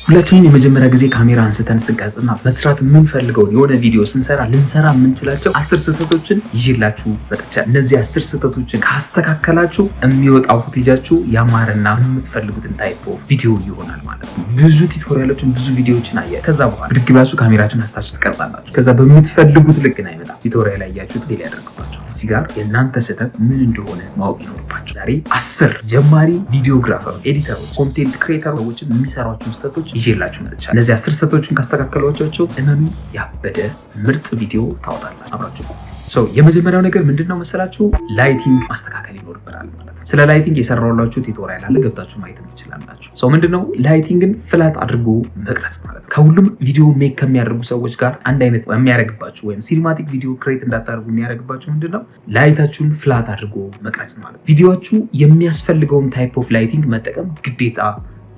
ሁላችንም የመጀመሪያ ጊዜ ካሜራ አንስተን ስንቀርጽና መስራት የምንፈልገውን የሆነ ቪዲዮ ስንሰራ ልንሰራ የምንችላቸው 10 ስህተቶችን ይዤላችሁ መጥቻለሁ። እነዚህ 10 ስህተቶችን ካስተካከላችሁ የሚወጣው footage ኣችሁ ያማረና የምትፈልጉትን type of ቪዲዮ ይሆናል ማለት ነው። ብዙ tutorial ኦችን፣ ብዙ ቪዲዮዎችን አያ ከዛ በኋላ ብድግ ብላችሁ ካሜራችሁን አንስታችሁ ትቀርጻላችሁ። ከዛ በምትፈልጉት ልክ ግን አይመጣም። Tutorial ያያችሁት ሌላ ያደርግባችኋል። እዚህ ጋር የእናንተ ስህተት ምን እንደሆነ ማወቅ ይኖርባችኋል። ዛሬ 10 ጀማሪ videographer፣ editor ኦች፣ content creator ኦችን የሚሰሯቸውን ስህተቶች ይዤላችሁ መጥቻለሁ። እነዚህ 10 ስህተቶችን ካስተካከሏቸው እመኑ ያበደ ምርጥ ቪዲዮ ታወጣላችሁ። አብራችሁ so የመጀመሪያው ነገር ምንድን ነው መሰላችሁ? Lighting ማስተካከል ይኖርብናል ማለት ነው። ስለ lighting የሰራሁላችሁ tutorial አለ፣ ገብታችሁ ማየት ትችላላችሁ። So ምንድነው? Lighting ን flat አድርጎ መቅረጽ ማለት ነው። ከሁሉም ቪዲዮ make ከሚያደርጉ ሰዎች ጋር አንድ አይነት የሚያደርግባችሁ ወይም cinematic ቪዲዮ create እንዳታደርጉ የሚያደርግባችሁ ምንድነው? Light ኣችሁን flat አድርጎ መቅረጽ ማለት ነው። ቪዲዮችሁ የሚያስፈልገውን type of lighting መጠቀም ግዴታ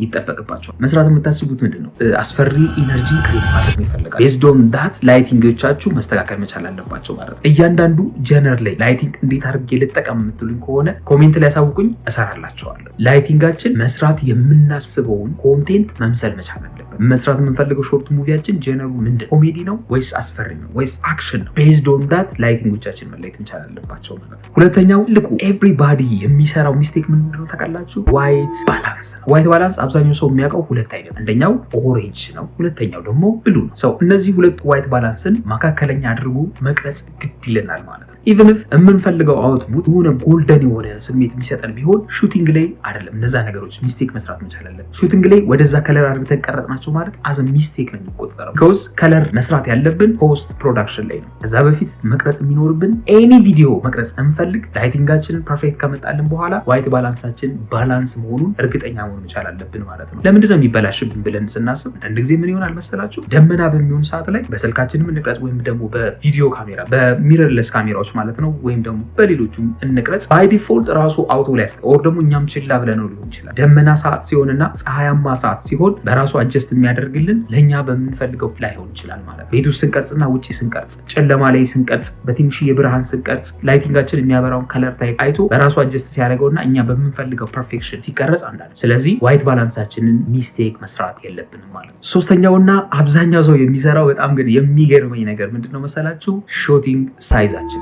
ይጠበቅባችኋል። መስራት የምታስቡት ምንድን ነው? አስፈሪ energy create ማድረግ ይፈልጋል። Based on that lighting ኦቻችሁ መስተካከል መቻል አለባቸው ማለት ነው። እያንዳንዱ genre ላይ lighting እንዴት አድርጌ ልጠቀም የምትሉኝ ከሆነ comment ላይ ያሳውቁኝ፣ እሰራላችኋለሁ። Lighting ኣችን መስራት የምናስበውን content መምሰል መቻል አለበት። መስራት የምንፈልገው short movie ያችን genre ኡ ምንድን? ኮሜዲ ነው ወይስ አስፈሪ ነው ወይስ action ነው? Based on that lighting ኦቻችን መለየት መቻል አለባቸው ማለት ነው። ሁለተኛው ትልቁ everybody የሚሰራው mistake ምንድን ነው ታውቃላችሁ? White balance ነው። White balance አብዛኛው ሰው የሚያውቀው ሁለት አይነት፣ አንደኛው orange ነው፣ ሁለተኛው ደግሞ blue ነው። So እነዚህ ሁለት white balance ን መካከለኛ አድርጎ መቅረጽ ግድ ይለናል ማለት ነው። Even if የምንፈልገው output የሆነ golden የሆነ ስሜት የሚሰጠን ቢሆን shooting ላይ አይደለም እነዛ ነገሮች mistake መስራት መቻል አለብን። Shooting ላይ ወደዛ color አድርገን ቀረጽናቸው ማለት as a mistake ነው የሚቆጠረው። 'Cause color መስራት ያለብን post production ላይ ነው። ከዛ በፊት መቅረጽ የሚኖርብን any ቪዲዮ መቅረጽ እንፈልግ lighting ኣችንን perfect ከመጣልን በኋላ white balance ኣችን balance መሆኑን እርግጠኛ መሆን መቻል አለብን ማለት ነው። ለምንድን ነው የሚበላሽብን ብለን ስናስብ አንድ ጊዜ ምን ይሆናል መሰላችሁ? ደመና በሚሆን ሰዓት ላይ በስልካችንም እንቅረጽ ወይም ደግሞ በቪዲዮ ካሜራ፣ በ mirrorless ካሜራዎች ማለት ነው፣ ወይም ደግሞ በሌሎቹም እንቅረጽ፣ by default ራሱ auto ላይ or ደግሞ እኛም ችላ ብለነው ሊሆን ይችላል። ደመና ሰዓት ሲሆንና ፀሐያማ ሰዓት ሲሆን በራሱ adjust የሚያደርግልን ለእኛ በምንፈልገው ላይሆን ይችላል ማለት ነው። ቤት ውስጥ ስንቀርጽና ውጭ ስንቀርጽ፣ ጨለማ ላይ ስንቀርጽ፣ በትንሽ የብርሃን ስንቀርጽ lighting ኣችን የሚያበራውን color type አይቶ በራሱ adjust ሲያደርገውና እኛ በምንፈልገው perfection ሲቀረጽ አንዳለ። ስለዚህ white balance ኣችንን mistake መስራት የለብንም ማለት ነው። ሶስተኛውና አብዛኛው ሰው የሚሰራው፣ በጣም ግን የሚገርመኝ ነገር ምንድነው መሰላችሁ? Shooting size ኣችን፣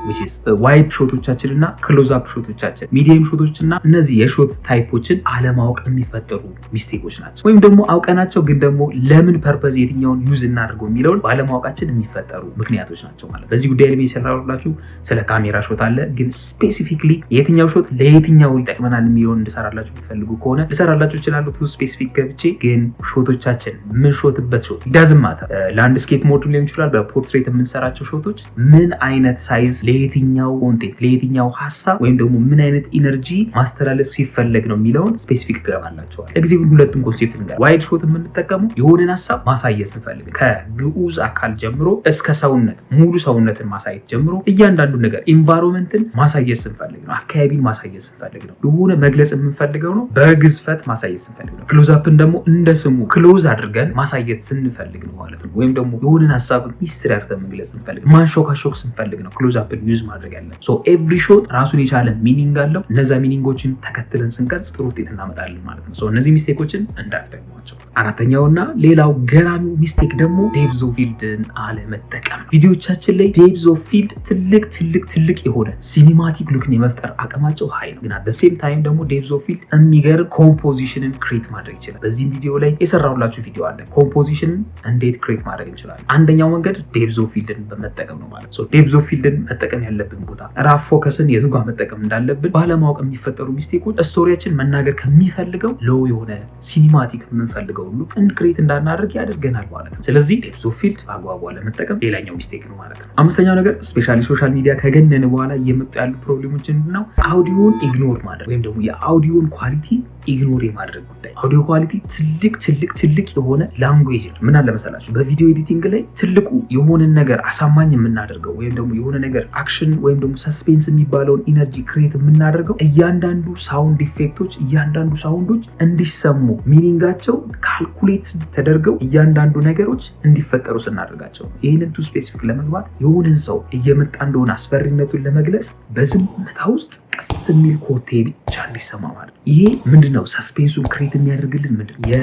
wide shot ኦቻችን እና close up shot ኦቻችን፣ medium shot ኦች እና እነዚህ የ shot type ኦችን አለማወቅ የሚፈጠሩ mistake ኦች ናቸው። ወይም ደግሞ አውቀናቸው ግን ደግሞ ለምን purpose የትኛውን use እናድርገው የሚለውን ባለማወቃችን የሚፈጠሩ ምክንያቶች ናቸው ማለት። በዚህ ጉዳይ ላይ የሰራሁላችሁ ስለ ካሜራ shot አለ። ግን specifically የትኛው shot ለየትኛው ይጠቅመናል የሚለውን እንድሰራላችሁ ብትፈልጉ ከሆነ ልሰራላችሁ እችላለሁ። Too specific ገብቼ ግን shot ኦቻችን የምንሾትበት shot doesn't matter፣ landscape mode ሊሆን ይችላል። በ portrait የምንሰራቸው shot ኦች ምን አይነት size ለየትኛው content፣ ለየትኛው ሀሳብ ወይም ደግሞ ምን አይነት energy ማስተላለፍ ሲፈለግ ነው የሚለውን specific እገባላችኋለሁ። ለጊዜው ግን ሁለቱም concept ልንገር። Wide shot የምንጠቀመው የሆነን ሀሳብ ማሳየት ስንፈልግ ከግዑዝ አካል ጀምሮ እስከ ሰውነት፣ ሙሉ ሰውነትን ማሳየት ጀምሮ እያንዳንዱ ነገር environment ን ማሳየት ስንፈልግ ነው። አካባቢን ማሳየት ስንፈልግ ነው። የሆነ መግለጽ የምንፈልገው ነው በግዝፈት ማሳየት ስንፈልግ ነው። Close up ን ደግሞ እንደ ስሙ close አድርገን ማሳየት ስንፈልግ ነው ማለት ነው። ወይም ደግሞ የሆነን ሀሳብ ሚስጥር አድርገን መግለጽ ስንፈልግ፣ ማንሾካሾክ ስንፈልግ ነው close up ን use ማድረግ ያለን። So every shot ራሱን የቻለ meaning አለው። እነዛ meaning ኦችን ተከትለን ስንቀርጽ ጥሩ ውጤት እናመጣለን ማለት ነው። እነዚህ mistake ኦችን እንዳትደግሟቸው። አራተኛውና ሌላው ገራሚው mistake ደግሞ depth of field ን አለመጠቀም። ቪዲዮቻችን ላይ depth of field ትልቅ ትልቅ ትልቅ የሆነ cinematic look ን የመፍጠር አቅማቸው high ነው። ግን at same time ደግሞ depth of field የሚገርም composition ን create ማድረግ ይችላል። በዚህም ቪዲዮ ላይ የሰራሁላችሁ ቪዲዮ አለ። Composition ን እንዴት create ማድረግ እንችላለን? አንደኛው መንገድ depth of field ን በመጠቀም ነው ማለት ነው። Depth of field ን መጠቀም ያለብን ቦታ፣ rough focus ን የቱ ጋር መጠቀም እንዳለብን ባለማወቅ የሚፈጠሩ mistake ኦች story ያችን መናገር ከሚፈልገው low የሆነ cinematic የምንፈልገው look create እንዳናደርግ ያደርገናል ማለት ነው። ስለዚህ depth of field በአግባቡ አለመጠቀም ሌላኛው mistake ነው ማለት ነው። አምስተኛው ነገር especially social media ከገነነ በኋላ እየመጡ ያሉ problem ኦች ምንድነው? Audio ን ignore ማድረግ ወይም ደግሞ የ audio ን quality ignore የማድረግ ጉዳይ። Audio quality ትልቅ ትልቅ ትልቅ የሆነ language ነው። ምን አለ መሰላችሁ፣ በ video editing ላይ ትልቁ የሆነን ነገር አሳማኝ የምናደርገው ወይም ደግሞ የሆነ ነገር action Action ወይም ደግሞ suspense የሚባለውን energy create የምናደርገው እያንዳንዱ sound effect ኦች፣ እያንዳንዱ sound ኦች እንዲሰሙ፣ meaning ኣቸው calculate ተደርገው እያንዳንዱ ነገሮች እንዲፈጠሩ ስናደርጋቸው ነው። ይህንን too specific ለመግባት፣ የሆነን ሰው እየመጣ እንደሆነ አስፈሪነቱን ለመግለጽ በዝምታ ውስጥ ቀስ የሚል ኮቴ ብቻ እንዲሰማ ማለት ነው። ይሄ ምንድነው suspense ኡን create የሚያደርግልን ምንድነው? የ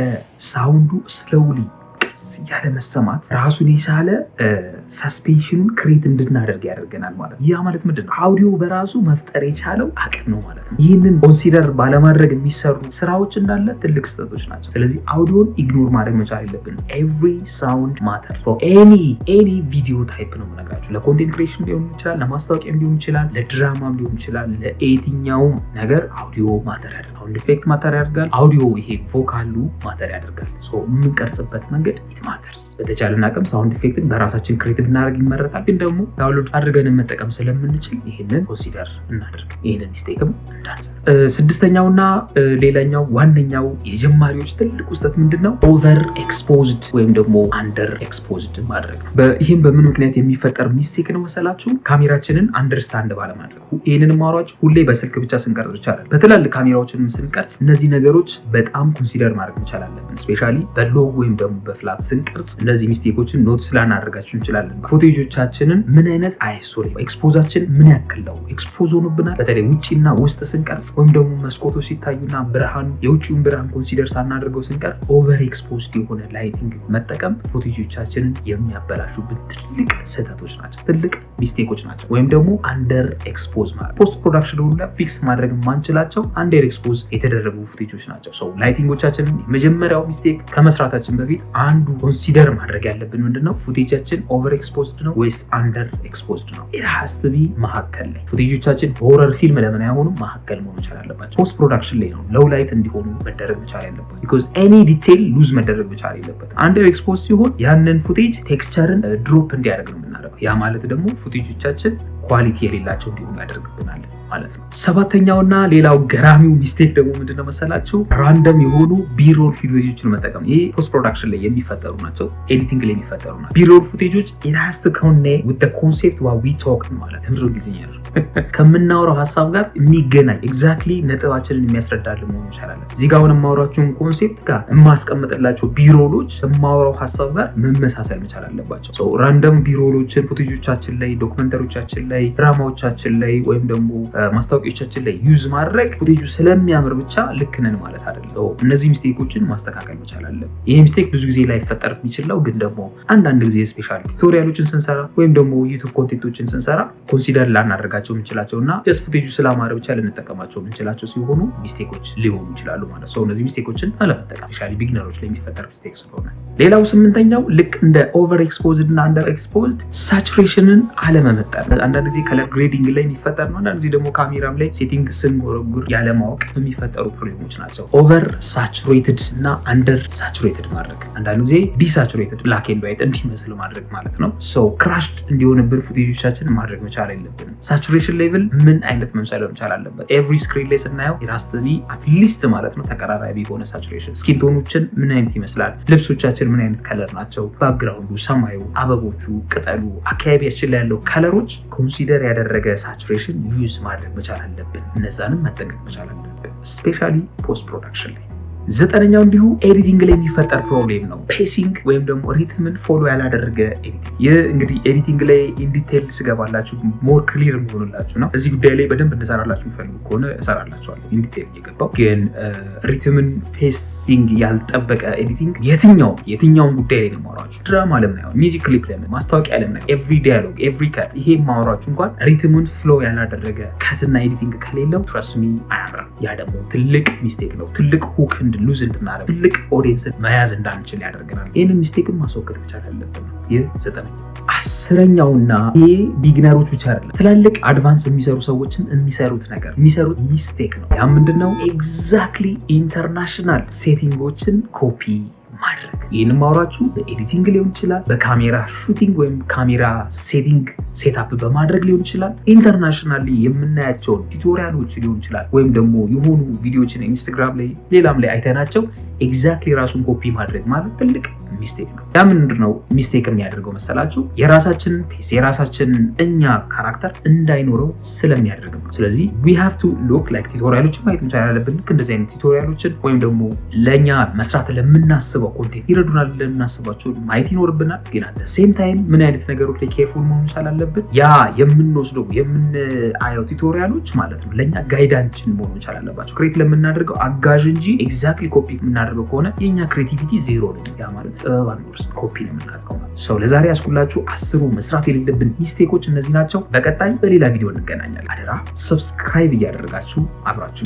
sound ኡ slowly ቀስ እያለ መሰማት ራሱን የቻለ suspension ኑን create እንድናደርግ ያደርገናል ማለት ነው። ያ ማለት ምንድን ነው? አውዲዮ በራሱ መፍጠር የቻለው አቅም ነው ማለት ነው። ይህንን consider ባለማድረግ የሚሰሩ ስራዎች እንዳለ ትልቅ ስህተቶች ናቸው። ስለዚህ audio ን ignore ማድረግ መቻል የለብንም። Every sound matter፣ any video type ነው የምነግራችሁ። ለ content creation ሊሆን ይችላል፣ ለማስታወቂያም ሊሆን ይችላል፣ ለድራማም ሊሆን ይችላል። ለየትኛውም ነገር audio matter ያደርጋል። Sound effect matter ያደርጋል። አውዲዮ ይሄ vocal ኡ matter ያደርጋል። የምንቀርጽበት መንገድ it matters። በተቻለን አቅም sound effect ን በራሳችን create ብናደርግ ይመረጣል። ግን ደግሞ download አድርገን መጠቀም ስለምንችል ይህንን consider እናደርግ፣ ይህንን mistake ም እንዳንሰራ። ስድስተኛውና ሌላኛው ዋነኛው የጀማሪዎች ትልቁ ስህተት ምንድን ነው? Over exposed ወይም ደግሞ under exposed ማድረግ ነው። ይህም በምን ምክንያት የሚፈጠር mistake ነው መሰላችሁ? ካሜራችንን understand ባለማድረግ። ይህንን ማውራችሁ ሁሌ በስልክ ብቻ ስንቀርጽ ብቻ አይደለም። በትላልቅ ካሜራዎችንም ስንቀርጽ እነዚህ ነገሮች በጣም consider ማድረግ መቻል አለብን። Especially በ log ወይም ደግሞ በ flat ስንቀርጽ እነዚህ mistake ኦችን notice ላናደርጋቸው እንችላለን። Footage ኦቻችንን ምን አይነት ISO ላይ፣ expose ኣችን ምን ያክል ነው፣ expose ሆኖብናል። በተለይ ውጭና ውስጥ ስንቀርጽ ወይም ደግሞ መስኮቶች ሲታዩና ብርሃን፣ የውጭውን ብርሃን consider ሳናደርገው ስንቀር over exposed የሆነ lighting መጠቀም footage ኦቻችንን የሚያበላሹብን ትልቅ ስህተቶች ናቸው፣ ትልቅ mistake ኦች ናቸው። ወይም ደግሞ under expose ማለት post production ሁላ fix ማድረግ የማንችላቸው under expose የተደረጉ footage ኦች ናቸው። So lighting ኦቻችንን የመጀመሪያው mistake ከመስራታችን በፊት አንዱ consider ማድረግ ያለብን ምንድነው? Footage ኣችን over exposed ነው ወይስ under exposed ነው? It has to be መካከል ላይ። Footage ኦቻችን horror ፊልም ለምን አይሆኑም? መካከል መሆን መቻል አለባቸው። Post production ላይ ነው low light እንዲሆኑ መደረግ መቻል ያለበት፣ because any detail lose መደረግ መቻል የለበትም። Under expose ሲሆን ያንን footage texture ን drop እንዲያደርግ ነው የምናደርገው። ያ ማለት ደግሞ footage ኦቻችን quality የሌላቸው እንዲሆኑ ያደርግብናል ማለት ነው። ሰባተኛውና ሌላው ገራሚው mistake ደግሞ ምንድነው መሰላችሁ? Random የሆኑ B-roll footage ኦችን መጠቀም። ይሄ post production ላይ የሚፈጠሩ ናቸው፣ editing ላይ የሚፈጠሩ ናቸው። B-roll footage ኦች it has to connect with the concept what we talk ማለት ምንድነው? እንግሊዝኛ ከምናወራው ሀሳብ ጋር የሚገናኝ፣ exactly ነጥባችንን የሚያስረዳልን መሆን ይቻላል። እዚህ ጋር አሁን የማወራችሁን concept ጋር የማስቀምጥላቸው B-roll ኦች የማወራው ሀሳብ ጋር መመሳሰል መቻል አለባቸው። Random B-roll ኦችን footage ኦቻችን ላይ፣ documentary ዎቻችን ላይ፣ ድራማዎቻችን ላይ ወይም ደግሞ ማስታወቂያዎቻችን ላይ use ማድረግ footage ኡ ስለሚያምር ብቻ ልክ ነን ማለት አይደለም። እነዚህ mistake ኦችን ማስተካከል መቻል አለብን። ይሄ mistake ብዙ ጊዜ ላይፈጠር የሚችለው ግን ደግሞ አንዳንድ ጊዜ especially tutorial ኦችን ስንሰራ ወይም ደግሞ YouTube content ኦችን ስንሰራ consider ላናደርጋቸው የምንችላቸው እና just footage ኡ ስላማረ ብቻ ልንጠቀማቸው የምንችላቸው ሲሆኑ mistake ኦች ሊሆኑ ይችላሉ ማለት ነው። እነዚህ mistake ኦችን አለመጠቀም፣ especially beginner ኦች ላይ የሚፈጠር mistake ስለሆነ። ሌላው ስምንተኛው ልክ እንደ over exposed እና under exposed saturation ን አለመመጠን። አንዳንድ ጊዜ color grading ላይ የሚፈጠር ነው። አንዳንድ ጊዜ ደግሞ ካሜራም ላይ setting ስንጎረጉር ያለማወቅ የሚፈጠሩ problem ኦች ናቸው። Over saturated እና under saturated ማድረግ፣ አንዳንድ ጊዜ desaturated black and white እንዲመስል ማድረግ ማለት ነው። So crashed እንዲሆንብን footage ኦቻችን ማድረግ መቻል የለብንም። Saturation level ምን አይነት መምሰል መቻል አለበት? Every screen ላይ ስናየው it has to be at least ማለት ነው ተቀራራቢ የሆነ saturation። Skin tone ኦችን ምን አይነት ይመስላል? ልብሶቻችን ምን አይነት color ናቸው? Background ኡ፣ ሰማዩ፣ አበቦቹ፣ ቅጠሉ፣ አካባቢያችን ላይ ያለው color ኦች consider ያደረገ saturation use ማድረግ መቻል አለብን። እነዛንም መጠንቀቅ መቻል አለብን፣ especially post production ላይ። ዘጠነኛው እንዲሁ editing ላይ የሚፈጠር problem ነው። Pacing ወይም ደግሞ rhythm ን follow ያላደረገ editing። ይህ እንግዲህ editing ላይ in detail ስገባላችሁ more clear የሚሆንላችሁ ነው። እዚህ ጉዳይ ላይ በደንብ እንሰራላችሁ የሚፈልጉ ከሆነ እሰራላችኋለሁ in detail እየገባው። ግን rhythm ን pacing ያልጠበቀ editing የትኛውም ጉዳይ ላይ ነው የማወራችሁ። ድራማ ለምን አይሆን፣ music clip ለምን፣ ማስታወቂያ ለምን፣ every dialogue፣ every cut፣ ይሄ የማወራችሁ እንኳን rhythm ኡን flow ያላደረገ cut ና editing ከሌለው trust me አያምርም። ያ ደግሞ ትልቅ mistake ነው። ትልቅ hook lose እንድናደርግ፣ ትልቅ ኦዲየንስን መያዝ እንዳንችል ያደርገናል። ይህንን mistake ን ማስወገድ መቻል አለብን። ይህ ዘጠነኛው። አስረኛውና ይሄ beginner ኦች ብቻ አይደለም፣ ትላልቅ advance የሚሰሩ ሰዎችም የሚሰሩት ነገር፣ የሚሰሩት mistake ነው። ያ ምንድነው? Exactly international setting ኦችን copy ማድረግ። ይህን ማውራችሁ በ editing ሊሆን ይችላል፣ በካሜራ shooting ወይም ካሜራ setting setup በማድረግ ሊሆን ይችላል። Internationally የምናያቸውን tutorial ኦች ሊሆን ይችላል፣ ወይም ደግሞ የሆኑ ቪዲዮችን ኢንስታግራም ላይ ሌላም ላይ አይተናቸው exactly ራሱን ኮፒ ማድረግ ማለት ትልቅ mistake ነው። ያ ምንድን ነው mistake የሚያደርገው መሰላችሁ? የራሳችንን pace፣ የራሳችንን እኛ character እንዳይኖረው ስለሚያደርግ ነው። ስለዚህ we have to look like tutorial ኦችን ማየት መቻል ያለብን። ልክ እንደዚህ አይነት tutorial ኦችን ወይም ደግሞ ለእኛ መስራት ለምናስበው content ይረዱናል ለምናስባቸው ማየት ይኖርብናል። ግን at same time ምን አይነት ነገሮች ላይ careful መሆን መቻል አለብን? ያ የምንወስደው፣ የምናየው tutorial ኦች ማለት ነው ለእኛ guide ኣችን መሆን መቻል አለባቸው። Create ለምናደርገው አጋዥ እንጂ exactly copy የምናደርገው ከሆነ የእኛ creativity zero ነው። ያ ማለት ጥበብ አንወርስም፣ ኮፒ ነው የምናደርገው ማለት so ለዛሬ ያስኩላችሁ 10ሩ መስራት የሌለብን mistake ኦች እነዚህ ናቸው። በቀጣይ በሌላ ቪዲዮ እንገናኛለን። አደራ subscribe እያደረጋችሁ አብራችሁ